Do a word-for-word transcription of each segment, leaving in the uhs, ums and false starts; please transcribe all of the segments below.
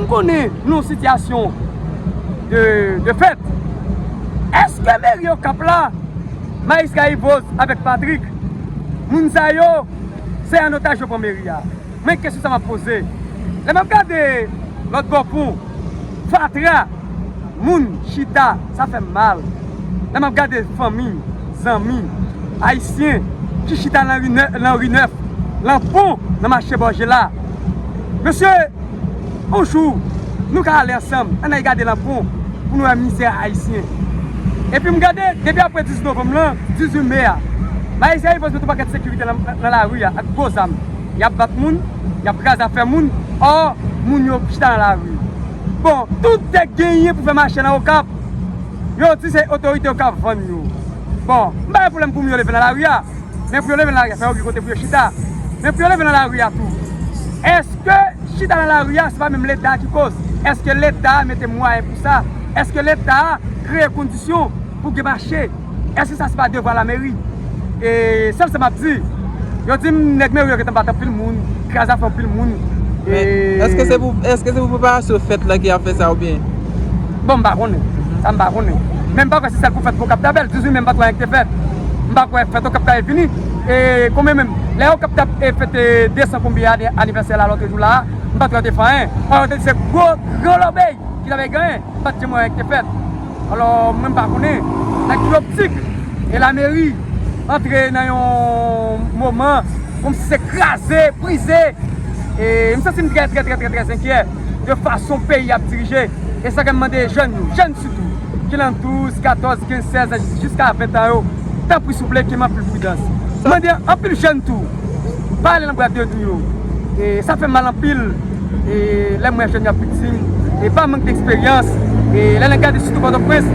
Konnen nou sitiyasyon de, de fèt. Èske meri Okap la, Majistra Yvose avèk Patrick, moun sa yo, se an otaj yo pran meri a? Mwen, kesyon sa m ap poze. Lè m ap gade lòt bò pon, fatra, moun chita, sa fè m mal. Lè m ap gade fanmi, zanmi, ayisyen ki chita nan ri nè-, nan ri nèf, nan pon, nan mache bòje la. Mesye, yon jou, nou ka ale ansanm, ann al gade nan pon pou nou wè mizè ayisyen. Epi m gade, depi apre dizuit novanm lan, dizuit me a, Majistra Yvose mete yon pakèt sekirite nan, nan lari a ak gwo zam. Y ap bat moun, y ap kraze afè moun, ò, moun yo chita nan lari. Bon, tout tèt genyen pou fè mache nan Okap, yo di se otorite yo k ap vann yo. Bon, m pa gen pwoblèm pou moun yo leve nan lari a, men pou yo leve nan lari a, fò yo gen kote pou yo chita. Men pou yo leve nan lari a tou, èske chita nan lari a, se pa menm Leta ki koz? Èske Leta mete mwayen pou sa? Èske Leta kreye kondisyon pou gen mache? Èske sa se pa devwa lameri? E sèl sa m ap di, yo di m nèg meri yo gentan bat anpil moun, kraze afè anpil moun. Men, e èske se pou, èske se pou preparasyon fèt la ki ap fè sa oubyen? Bon, m pa konnen. Sa m pa konnen. Men m pa kwè se sèl pou fèt Okap t ap bèl, dizuit me m pa t wè anyen ki te fèt. M pa kwè fèt Okap t ap fini. E konbyen menm? Lè Okap t ap, e, fete de san konbyen ane anivèsè la lòt jou la, m pa t wè yo te fè anyen. Ò, yo te di se gwo, gwo lòbèy ki t ap genyen. M pa t janm wè anyen ki te fèt. Alò, mwen m pa konnen nan ki optik e lameri antre nan yon moman kòmsi se kraze, brize. E m santi m trè, trè, trè, trè, trè enkyè de fason peyi ap dirije. E sa k fè m mande jèn yo, jèn sitou, ki nan douz, katòz, kenz, sèz an, jiska ven an yo, tanpri souple, ki anpil pridans. Mande anpil jèn tou, pa ale nan bwa de nou yo. E sa fè m mal anpil. E lè m wè jèn yo ap viktim, e pa mank de eksperyans, e lè n gade sitou Pòtoprens,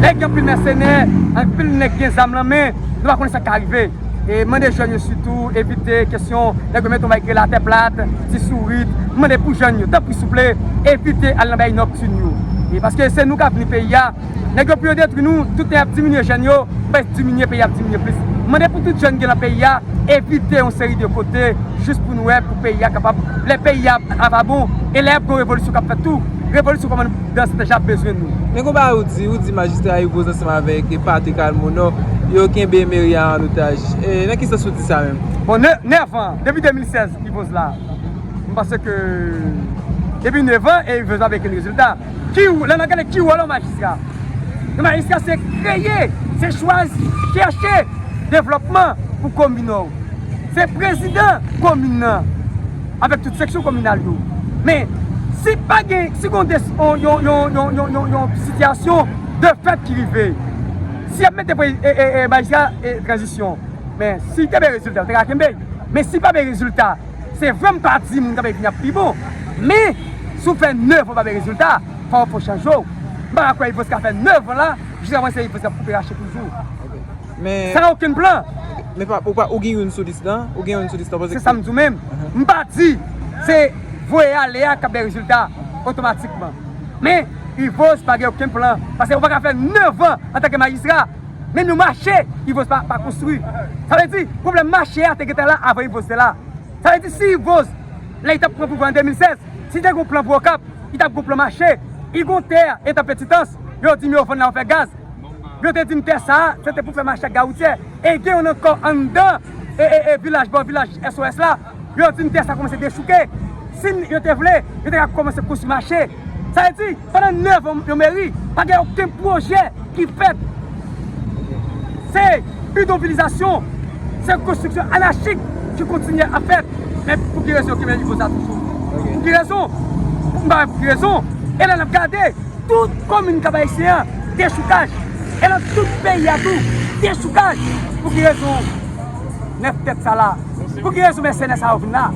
lè gen anpil mèsenè, anpil nèg gen zam nan men, nou pa konnen sa k ka rive. E mande jèn yo sitou evite kesyon nèg yo mete yon bagay ki rele atè plat, ti sourit. Mande pou jèn yo, tanpri souple, evite al nan bagay nòktin yo. E paske se nou k ap vini peyi a. Nèg yo pou yo detwi nou, tout tan y ap diminye jèn yo, bès diminye, peyi ap diminye plis. Mande pou tout jèn ki gen nan peyi a evite yon seri de kote jis pou nou wè, pou peyi a kapab, lè peyi a, a va bon, e lè y ap gen yon revolisyon k ap fèt tou, revolisyon kòmandan sa deja ap bezwen nou. Men gon bagay ou di, ou di Majistra Yvose ansanm avèk Patrick Almonor, yo kenbe meri a an otaj. E nan ki sans ou di sa menm? Bon, nè-, nèf an, depi de mil sèz, Yvose la. M panse ke depi nèf an, e Yvose pa bay okenn rezilta. Ki w-, lè n ap gade ki wòl yon majistra? Yon majistra se kreye, se chwazi, chèche devlòpman pou komin ou. Se prezidan komin nan, avèk tout seksyon kominal yo. Men, si pa gen, si gon des-, yon, yon, yon sitiyasyon de fèt ki rive, si y ap mete pre-, e, e, e, majistra, e, tranzisyon, men si te bay rezilta, yo te ka kenbe. Men si pa bay rezilta, se vre m pa di moun k ap vini ap pi bon. Men, si w fè nèf an pa bay rezilta, fò, fò w chanje w. M pa ka kwè Yvose ka fè nèf an la, jiska prezan se Yvose k ap koupe rache toujou. Men sa gen okenn plan. Men pa, ou pa, ou gen youn sou lis lan, ou gen youn sou lis lan, paske se sa m di w menm. M pa di se voye ale a k ap bay rezilta otomatikman. Men Yvose pa gen okenn plan, paske ou pa ka fè nèf an antanke majistra. Menm yon mache, Yvose pa, pa konstwi. Sa vle di, pwoblèm mache a te gentan la avan Yvose te la. Sa vle di, si Yvose, lè li t ap pran pouvwa an de mil sèz, si te gen yon plan pou Okap, li t ap gen yon plan mache. Li gen yon tè, etan Petitans, yo di m yo vann la, yo fè gaz. Yo te di m tè sa a, se te pou fè mache ak gawoutye. E gen youn ankò anndan, e, e, e, vilaj, bò vilaj S O S la, yo di m tè sa kòmanse dechouke. Si yo te vle, yo te ka kòmanse konstwi mache. Sa vle di, pandan nèf an yon meri, pa gen okenn pwojè ki fèt. Se bidonvilizasyon, se konstriksyon anachik ki kontinye ap fèt. Men pou ki rezon yo kenbe nivo sa toujou? Pou ki rezon? M pa wè pou ki rezon. E lè n ap gade, tout komin Kap Ayisyen an, dechoukaj. E nan tout peyi a tou, dechoukaj. Pou ki rezon nèf tèt sa la? Pou ki rezon mèsenè sa yo vin la?